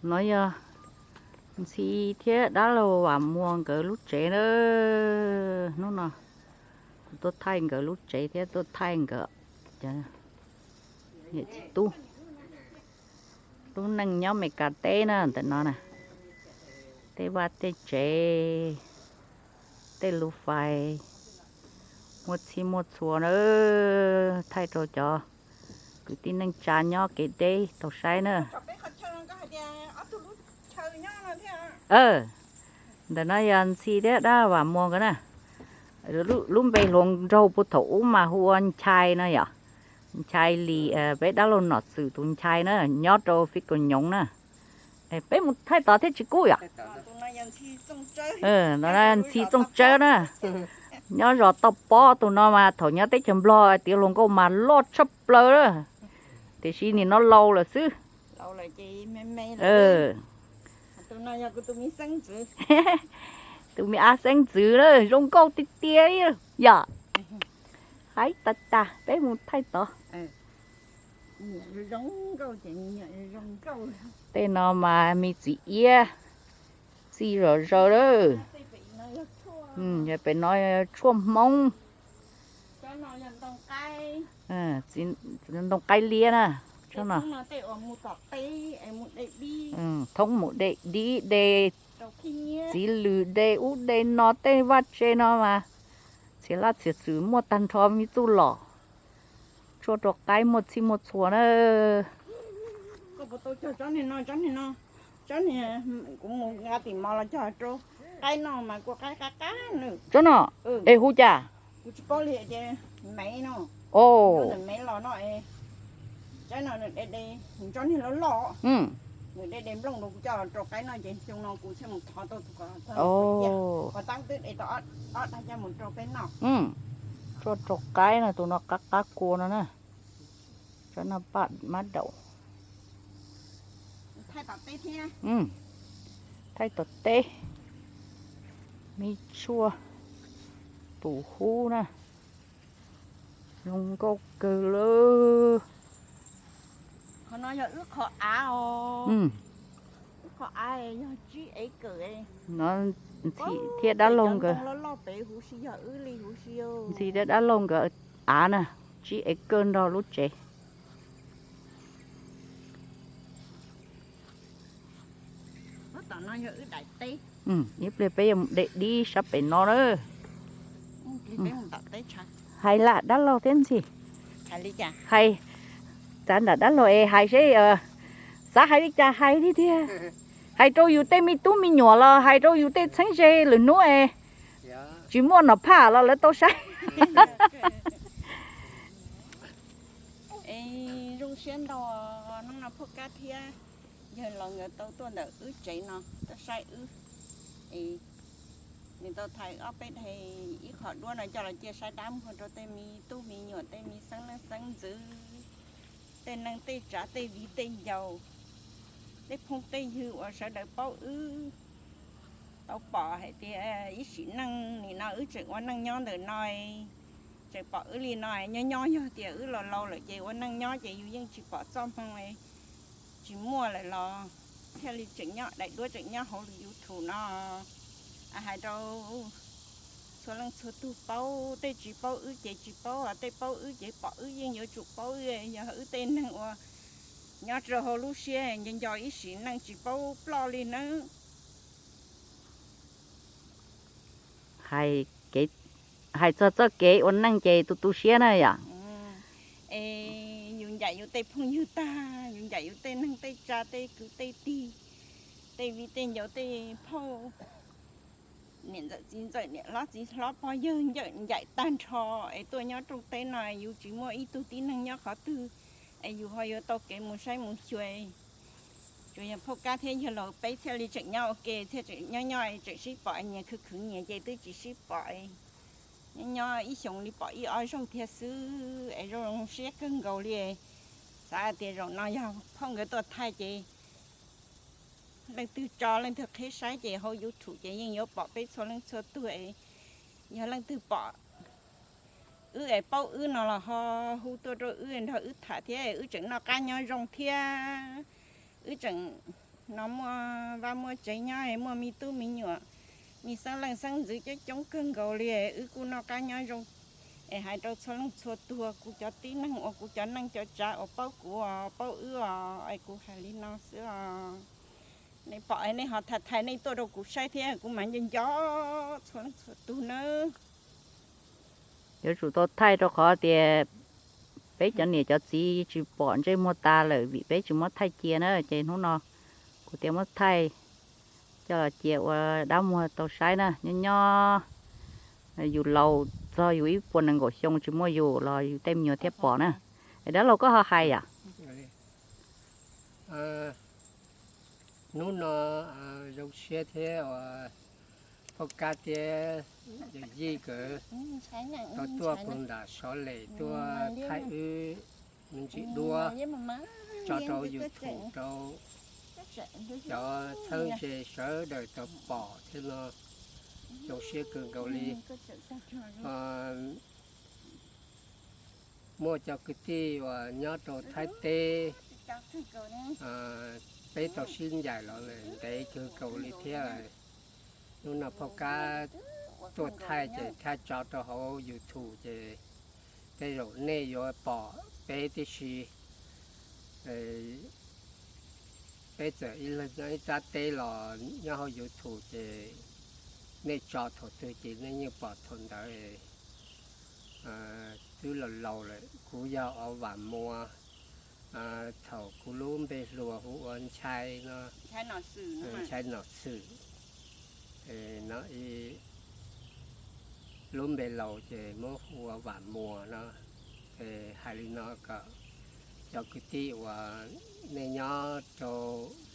No yog Ntxhi thiab dab laug Vam Muas nkawd lub tsev na. Hnub no kuv tuaj thaij nkawd lub tsev thiab tuaj thaij nkawd niam txiv tub lub neej nyob Meskas teb na. Ntawm no na, tej vaj tej tsev, tej lub fais, muaj txhij muaj txhua na, thaij rau cov kwv tij neej tsa nyob kev deb tau saib na. Ntawm no yog Ntxhi thiab dab Vam Muas nkawd na. Lub npe hluas nraug puag thaum ub mas hu ua Nchai no yom. Nchai Lis, peb dab laug Nom Xwm tus Nchai na, nyob rau Fij Kaus Nyoov na. Peb mus thaij tod thiab tsis kub yom? Ntxhi Txooj Tsawb na, nyob zos Toj Pob. Tus no mas thaum nyob teb chaws Nplog tiav hluas nkauj mas loj tshaj plaws na, tiam sis nim no laus lawm xwb. Tus me ab xeeb ntxwv na, zoo nkauj tiag tiag li yom. Haib tas tas, peb mus thaij tod. Tej no mas me txiv iab, txij zom zaws lawm. Yog pem no tshuaj Hmoob, ntoo qaib liab na. Thoob mus de dib de txiv lws de ub de no, tej vaj tse no mas txhia laj txhia xwm muaj tag nrho me txuj lom. Tshuaj rau qaib muaj txhij muaj txhua na. Kuv mus nqa tim mos los cog rau qaib noj mas kua qaib qab qab nws. Tsob no, es hu cas? Kuv tsis paub li tias me no, me los no, tsob no nws de de, tsob niag loj loj, nws de de nplooj rau kuv coj rau qaib noj ces xyoo no kuv thiaj mus thov tau tus ko, qhov tab twb de tau ob dag coj mus rau peb noj. Tshuaj rau qaib no, tus no qab qab kua no na. Tsob no paj mab daum. Thaij tom teb, me tshuaj pum hub na, zoo nkauj kawg lawm. Qhov no yog wb qhov av os. Wb qhov av yog tsib ev kawm. No Ntxhi thiab dab laug nkawd, loj loj pem huv si yog wb li huv si. Ntxhi thiab dab laug nkawd av na, tsib ev kawm nrog lub tsev. Ib pliag peb yuav mus de dib sab pem no na. Hais lam dab laug thiab Ntxhi. Hais, txav nram dab laug es hais seb xav hais li cas hais tiag tiag. Hais rau yus tej me tub me nyuam los hais rau yus tej txheeb ze lwm hnub es tsis muaj nom phaj los lawv tau saib. Zoo siab ntau, hnub no Phoj Kab thiab yawg laus nkawd tau tuaj ntawm wb tsev no tuaj saib wb. Es nws tau thaiv ob peb daim ib qho duab no coj los cia saib dab muag rau tej me tub me nyuam, tej me xeeb leej xeeb ntxwv, tej neej tej tsav, tej viv tej ncaus, tej phooj tej ywg uas sawv daws paub wb tau pom hais tias ib sim neej nim no wb tseem ua neej nyob ntawm no, tseem pom wb li no, nyob nyob yog tias wb laus laus lawm ces ua neej nyob ces yus yeej tsis pom txoj hmoo tsis muaj lawm los thiaj li tseem nyob daim duab tseem nyob hauv YouTube no. Hais rau txhua leej txhua tug paub, tej tsis paub wb ces tsis paub, tej paub wb ces pom wb yeej yuav tsum paub, yog wb tej neeg uas nyob rau hauv lub siab nco nco ib sim neej tsis paub ploj li nawb. Hais txog txoj kev ua neej ces tu tu siab na yom. Es yus ncaim yus tej phooj ywg tag, yus ncaim yus tej neeg tej tsav, tej kwv tej tij, tej viv tej ncaus, tej phauj, niam ntxawm txiv ntxawm, niam hlob txiv hlob, pog yawg ncawm ncaim tag nrho es tuaj nyob rooj teb no yus tsis muaj ib tug tib neeg nyob qhov twg es yus ho yuav tau kev mus saib mus xyuas. Tsuas yog Phoj Kab thiab yawg laus peb thiaj li tseem nyob ua ke, thiaj tseem nyob nyob tseem sib pom, nyias khwv khwv nyias ces twb tsis sib pom. Nyob nyob ib xyoos li pom ib ob zaug thiab xwb es zoo siab kawg nkaus li. Xav hais tias zaum no yog phauj nkawd tuaj thaij ces leej twg tso leej twg qhib saib ces hauv YouTube ces yeej yuav pom peb txhua leej txhua tug. Yog leej twg pom wb es paub wb no los ho hu tuaj rau wb nrog wb tham thiab, wb tseem noj qab nyob zoo thiab, wb tseem No muaj vaj muaj tsev nyob, muaj me tub me nyuam, me xeeb leej xeeb ntxwv coob coob kawg nkaus li. Wb kuj noj qab nyob zoo. Es hais rau txhua leej txhua tug, kuv cov tib neeg uas kuv cov neej cov tsav uas paub kuv os, paub wb os, es kuv hais li no xwb os. Nej pom nej ho thaij thaij nej tuaj rau kuv saib thiab, kuv mam nco nco txhua leej txhua tug nawb. Yuav tsum tau thaij rau qhov tias peb cov niam cov txiv tsis pom ntsej muag tas lawm vim peb tsis muab thaij cia na, ces hnub no kuv thiaj muab thaij coj los cia ua dab muag tau saib na. Nyob nyob yus laus txog yus ib puas nees nkaum xyoo tsis muaj yus los yus tej me nyuam thiaj pom na. Es dab laug koj ho hais yom? Hnub no zoo siab thiab uas phauj Kab thiab yawm yij nkawd tau tuaj puag nram Sov Lem tuaj thaij wb me ntsis duab tso rau YouTube rau cov txheeb ze sawv daws tau pom thiab no. Zoo siab kawg nkaus li. Muaj cov kwv tij uas nyob rau Thaib teb, peb tau sib ncaim los ntev kawg nkaus li thiab. Hnub no phauj Kab tuaj thaij ces thaij tso rau hauv YouTube ces tej zaum nej yuav pom peb tib si. Peb txawm ib leeg nyob ib sab teb los nyob hauv YouTube ces nej tso thaum twg ces nej yeej pom thaum ntawd. Twb laus laus lawm, kuv yog Vam Muas, thaum kuv lub npe hluas hu ua Nchai no, Nchai Nom Xwm no, lub npe laus ces muab hu ua Vam Muas no. Ces hais li no kom cov kwv tij uas nej nyob rau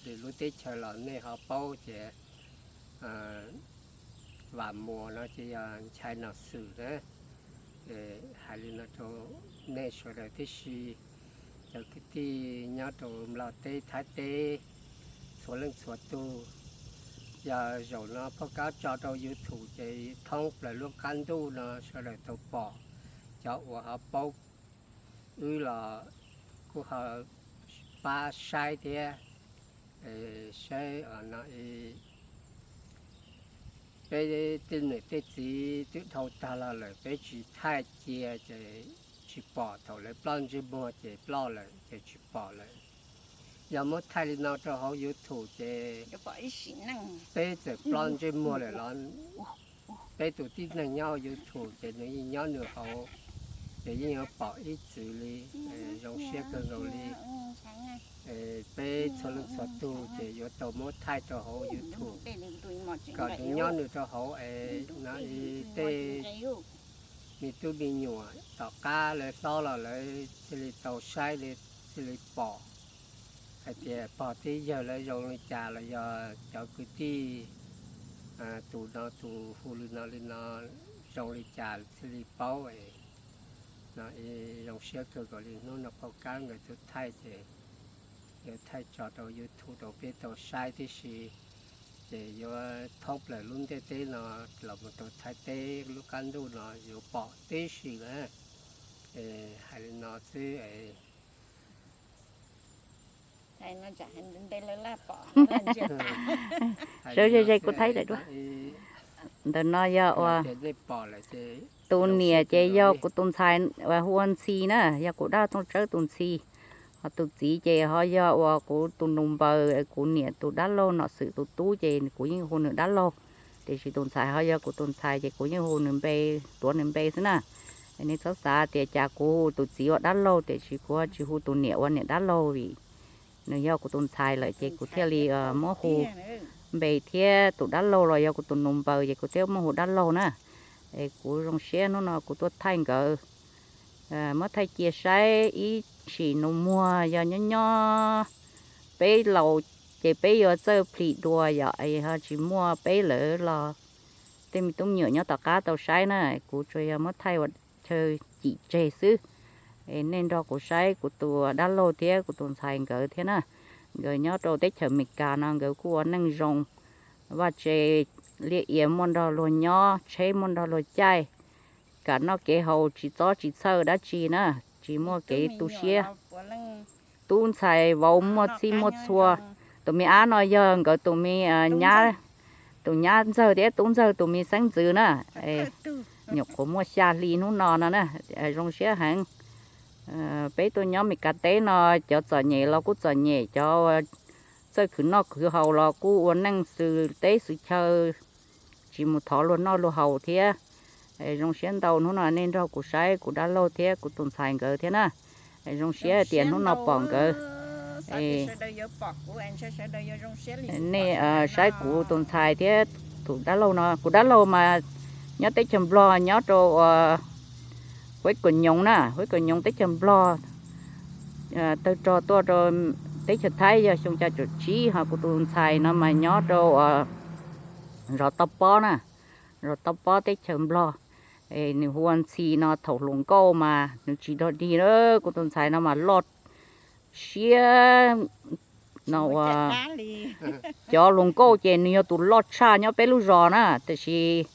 lwm lub teb chaws los nej ho paub ces Vam Muas no ces yog Nchai Nom Xwm na. Hais li no rau nej sawv daws tib si, cov kwv tij nyob rau Nplog teb Thaib teb txhua leej txhua tug. Yog zaum no phauj Kab tso rau YouTube ces thoob plaws lub qab ntuj no sawv daws tau pom. Cov uas ho paub wb los kuj ho pab saib thiab. Saib no, peb tej niam tej txiv twb dhau tag los lawm peb tsis thaij cia ces tsis pom, thaum lawv ploj ntsej muag ces ploj lawm ces tsis pom lawm. Yog muab thaij li no rau hauv YouTube ces peb txawm ploj ntsej muag lawm los peb tus tib neeg nyob hauv YouTube ces nws yeej nyob nws hauv, ces yeej yuav pom ib txwm li. Zoo siab kawg nkaus li. Peb txhua leej txhua tug ces yuav tau muab thaij rau hauv YouTube kom nws nyob nws rau hauv es no tej me tub me nyuam tom qab lawv hlob los lawv thiaj li tau saib, thiaj li pom hais tias pog thiab yawg lawv zoo li cas los yog cov kwv tij tus no tus hu li no li no zoo li cas thiaj li paub. No zoo siab kawg nkaus li, hnub no phauj Kab nkawd tuaj thaij ces yuav thaij tso rau YouTube rau peb tau saib tib si, ces yuav thoob plaws lub ntiaj teb no los mus rau Thaib teb lub qab ntuj no yuav pom tib si lawm. Hais li no xwb. Sawv ze ze kuv thaij daim duab. Ntawm no yog uas tus niam ces yog kuv tus ntxhais uas hu ua Ntxhi na, yog kuv dab Tooj Tsawb tus ntxhi. Ho tus txiv ces ho yog uas kuv tus nus npaws, kuv niam tus dab laug Nom Xwm tus tub ces kuv yeej hu nws dab laug. Tiam sis tus ntxhais ho yog kuv tus ntxhais ces kuv yeej hu nws npe, tuav nws npe xwb na. Nej txhob xav tias cas kuv hu tus txiv ua dab laug tiam sis kuv tsis hu tus niam ua niam dab laug vim nws yog kuv tus ntxhais lawm ces kuv thiaj li muab hu npe thiab tus dab laug los yog kuv tus nus npaws ces kuv thiaj muab hu dab laug na. Es kuv zoo siab hnub no kuv tuaj thaij nkawd, muab thaij cia saib ib sim nus muag yog nyob nyob peb laus ces peb yuav txawj plhis dua yom, es ho tsis muaj peb lawm los tej me tub me nyuam nyob tom qab tau saib na. Kuv tsuas yog muab thaij ua chaw cim tseg xwb. Es nej nrog kuv saib kuv tus dab laug thiab kuv tus ntxhais nkawd thiab na. Nkawd nyob rau teb chaws Amelikas no nkawd kuj ua neej zoo, vaj tse liaj ia muaj nrog luag nyob, tsheb muaj nrog luag caij, kam noj kev haus tsis txob tsis txhawj dab tsi na, tsis muaj kev tu siab. Tub ntxhais vauv muaj txhij muaj txhua, Tus me ab no yog nkawd tus me, tus nyab ntxawg thiab tub ntxawg tus me xeeb ntxwv na. Nyuam qhuav muaj xya hli hnub no no na. Zoo siab heev. Peb tuaj nyob Meskas teb no, cov txom nyem los kuj txom nyem, cov txawj khwv noj khwv haus los kuj ua neej xwm teb xwm chaw, tsis mus thov luag noj luag haus thiab. Zoo siab ntau hnub no nej nrog kuv saib kuv dab laug thiab kuv tus ntxhais nkawd thiab na. Zoo siab tias hnub no pom nkawd. Nej saib kuv tus ntxhais thiab tus dab laug no, kuv dab laug mas nyob teb chaws Nplog, nyob rau Huab Kaus Nyoos na, Huab Kaus Nyoos teb chaws Nplog, tawg rog tuaj rau teb chaws Thaib yog xyoo xya caum tsib, ho kuv tus ntxhais no mas nyob rau zos Toj Pob na, zos Toj Pob teb chaws Nplog. Nws hu ua Ntxhi no, thaum hluas nkauj mas nws tsis dog dig na, kuv tus ntxhais no mas loj siab no ua, cov hluas nkauj ces nws yog tus loj tshaj nyob peb lub zos na, tiam sis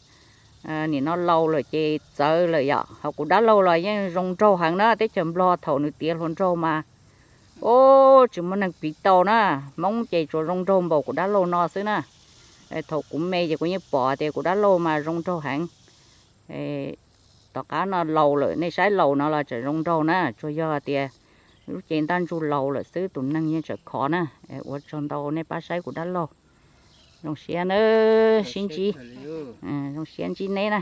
nim no laus lawm ces txawv lawm yom. Ho kuv dab laug los yeej zoo nraug heev na, teb chaws Nplog thaum nws tiav hluas nraug mas, o, tsis muaj neeg piv tau na. Hmoob ces tsuas zoo nraug npaum kuv dab laug no xwb na. Thaum kuv me ces kuv yeej pom tias kuv dab laug mas zoo nraug heev. Tom qab no laus lawm, nej saib laus no los tseem zoo nraug na, tsuas yog tias lub cev ntaj ntsug laus lawm xwb, tus neeg yeej tseem khov na. Ua tsaug ntau nej pab saib kuv dab laug. Zoo siab na, sib ntsib, zoo siab ntsib neb na.